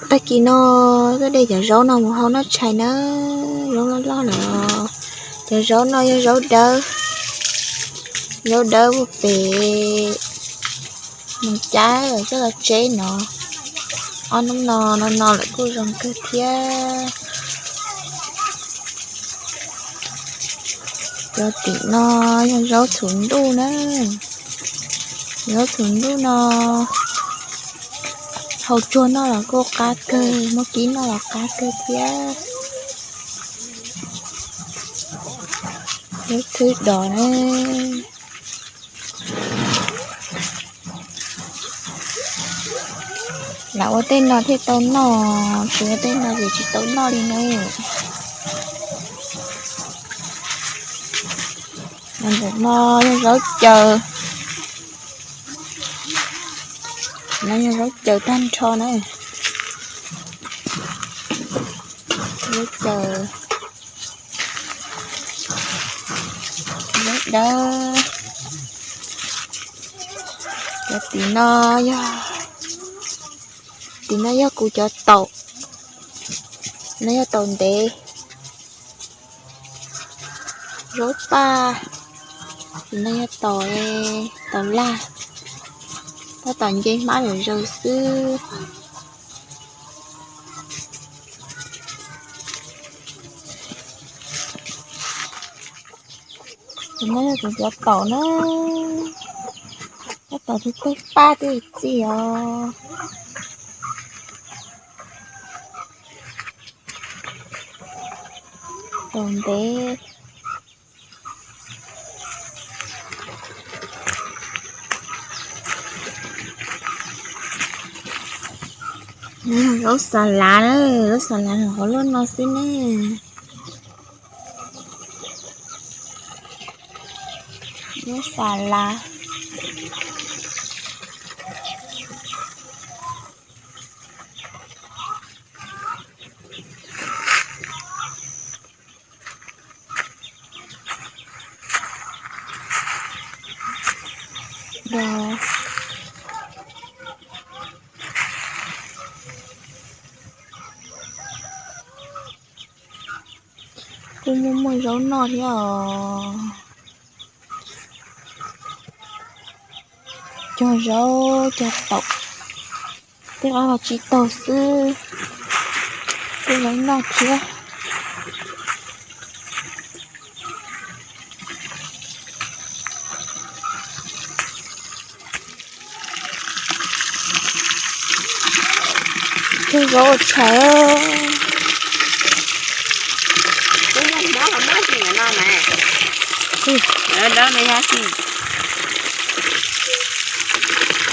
Tag kis no tuaj de cov zaub no mus hau noj tshais na, zaub loj loj lawm. Cov zaub no yog zaub dawb, zaub dawb puag pem Moos Cab coj los tseb no. Ob hnub no no no lawm kuj zoo kawg thiab. Cov tim no yog zaub txhuv ntuj na. Zaub txhuv ntuj no hau tsuag noj los kuj qab kawg, muab kib noj los qab kawg thiab. Zaub txhwb dos na. Lam ua tej no thiaj tau noj, tsis ua tej no ces tsis tau noj li na. Ntawm no yog zaub caws, no yog zaub caws tag nrho na. Zaub caws, zaub dawb. Cov tim no yog, tim no yog kuv cov taum, no yog taum ntev. Zaub paj, tim no yog taum, taum laj, tab tom nce hmab zom zaws xwb. Tim no yog kuv cov taum na, tab tom tsis tag paj twb txi os. Taum ntev. Zaub xas lav na, zaub xas lav nws qhov luaj no xwb ne. Zaub xas lav. Kuj muaj muaj zaub noj thiab os. Cog zaub cog taum, tej qab los tsis taug xwb, tej zaub noj thiab. Cog zaub ua tshais.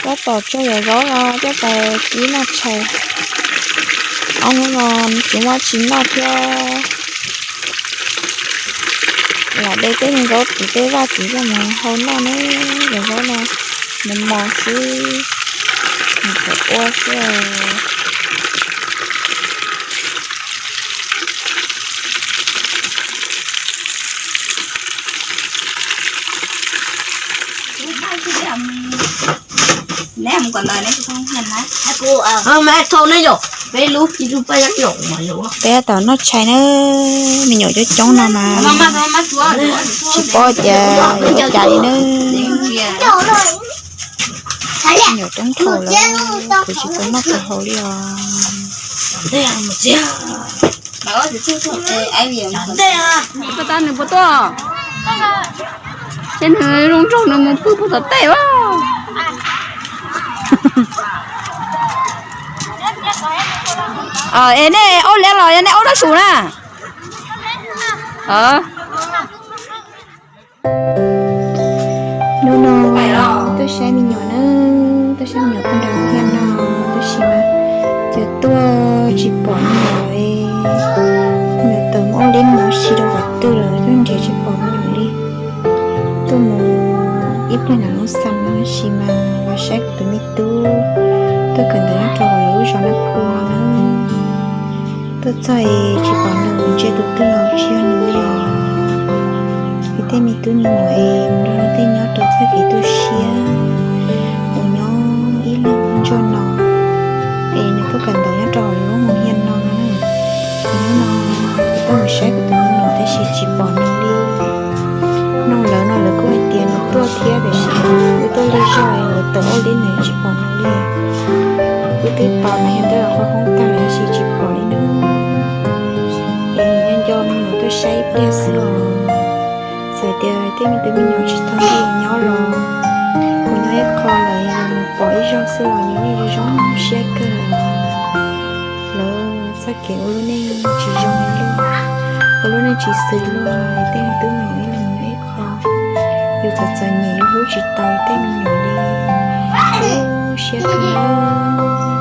Tab tom tso yam zaub no coj mus kib noj tshais. Ob hnub no tsis muaj tsis noj thiab. Lam de tej zaub tim tej vaj tim coj mus hau noj ne. Yam zaub no nws mos xwb, nws txawm ua xwb. Peb tab tom noj tshais na, me nyuam coob coob no mas tsis paub tias yuav ua cas li na. Me nyuam coob dhau lawm, kuv tsis txaus noj txaus haus li os. Koj tab nws puas tuaj? Ces nws zoo nraug nws mus pw puag tom tej as. Es nej aub liab los yog nej aub noj su na? Hnub no tuaj saib me nyuam na, tuaj saib me nyuam pog nrad thiaj no, tab sis mas ces tuaj tsis pom me nyuam li. Nws tawm mus ua liab mus ua si rau qhov twg lawm, tuaj nrhiav tsis pom me nyuam li. Tuaj mus ib pliag nram lub xas no tab sis mas los saib kuv tus me tub tuaj kawm ntawv nyob rau hauv lawv lub zos Naj Phu no na. Tuaj txog es tsis pom nws, ntsia tus twg los tsis yog nws li os. Vim tej me tub me nyuam es mus nrog luag tej nyob rau txoj kev tu siab, mus nyob ib leeg ntsuag no, es nws tuaj kawm ntawv nyob rau hauv tsis pom nws li. Nug lawv no lawv kuj hais tias nws tuaj thiab tiam sis wb tuaj lig zog es lawv tawm ua li nws tsis pom nws li. Wb twb tos nws yog ntawm qhov hoob tag lawm tab sis tsis pom li na. Es nyob nco me nyuam tuaj saib ib pliag xwb os. Txawm tias tej me tus me nyuam tsis tau nrog nyob los kuv nyob ib qho lawm, yus mus pom ib zaug xwb los yus yeej zoo zoo siab kawg li. Lawv txoj kev ua lub neej tsis zoo li, ua lub neej tsis xws luag, tej me tub me nyuam ib leeg nyob ib qho, yus txom txom nyem yus hlub tsis tau tej me nyuam li. Ua siab kawg li.